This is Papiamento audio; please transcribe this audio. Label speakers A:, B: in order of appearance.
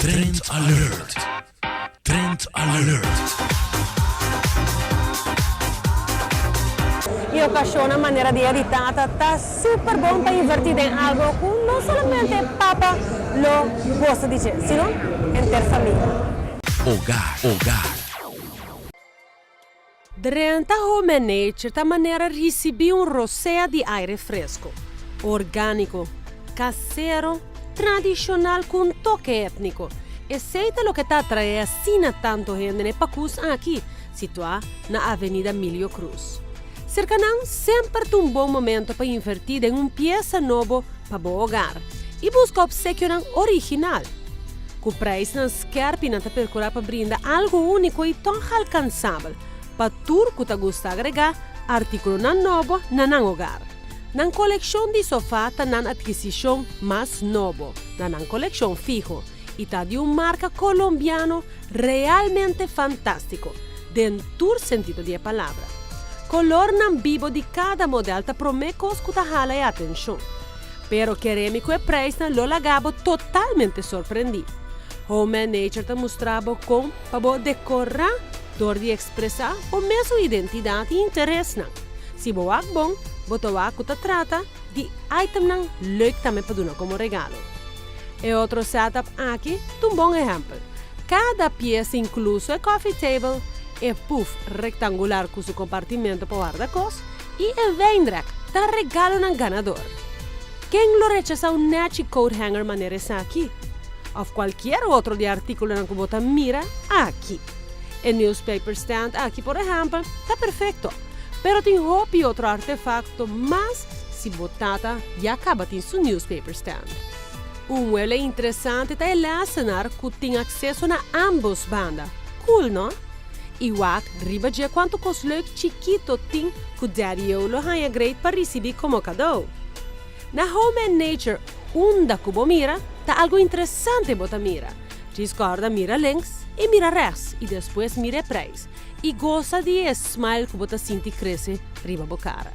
A: Trend Alert! Trend Alert!
B: E ocasionnan manera Dia di Tata ta super bon pa inverti den algo cu no solamente papa lo gosta di dje, sino henter famia.
A: Hogar, hogar.
B: Drenta Home and Nature ta manera ricibi un rosea di aire fresco, organico, casero, tradicional cu un toke etnico. Esey ta loke ta atrae asina tanto hende na e pacus aki, situa na Avenida Milio Cruz. Cerca nan semper ta un bon momento pa inverti den un pieza nobo pa bo hogar y busca obsekionan original. Ku preisnan skerpi nan ta perkurá pa brinda algu úniko i tòg alkansabel pa tur ku ta gusta agregá artíkulonan nobo na nan hogar. Nan kolekshon di sofá ta nan atkisishon mas nobo na nan kolekshon fiho i ta di un marka kolombiano realmente fantástiko den tur sentido di e palabra. Kolornan bibo di kada modèl ta promé kos ku ta hala e atenshon. Pero kere mi ku e preisnan lo laga bo totalmente sorprendí. Home and Nature ta mustra bo kon pa bo dekorá dor di ekspresá bo mesun identidat i interesnan. Si bo wak bon, bo ta wak ku ta trata di itemnan leuk tambe pa duna komo regalo. E otro setup aki ta un bon ehèmpel. Kada piesa inkluso e coffee table, e puf rektangular ku su kompartimento pa warda kos, i e wijnrek ta regalonan ganador. Ken lo rechasá un nechi coat hanger manera esaki? Òf kualkier otro di e artíkulonan ku bo ta mira aki. E newspaper stand aki, por ehèmpel, ta perfekto. Pero tin hopi otro artefakto mas si bo tata ya kaba tin su newspaper stand. Un mueble interesante ta e lesenar ku tin akseso na ámbos banda. Cool, no? I wak riba dje kuantu kos leuk chikito tin ku Daddy-O lo haña great pa risibí komo kadó. Na Home and Nature unda ku bo mira ta algu interesante bo ta mira. Djis kòrda mira links i mira rèks i despues mira e preis i gosa di e smile ku bo ta sinti krese riba bo kara.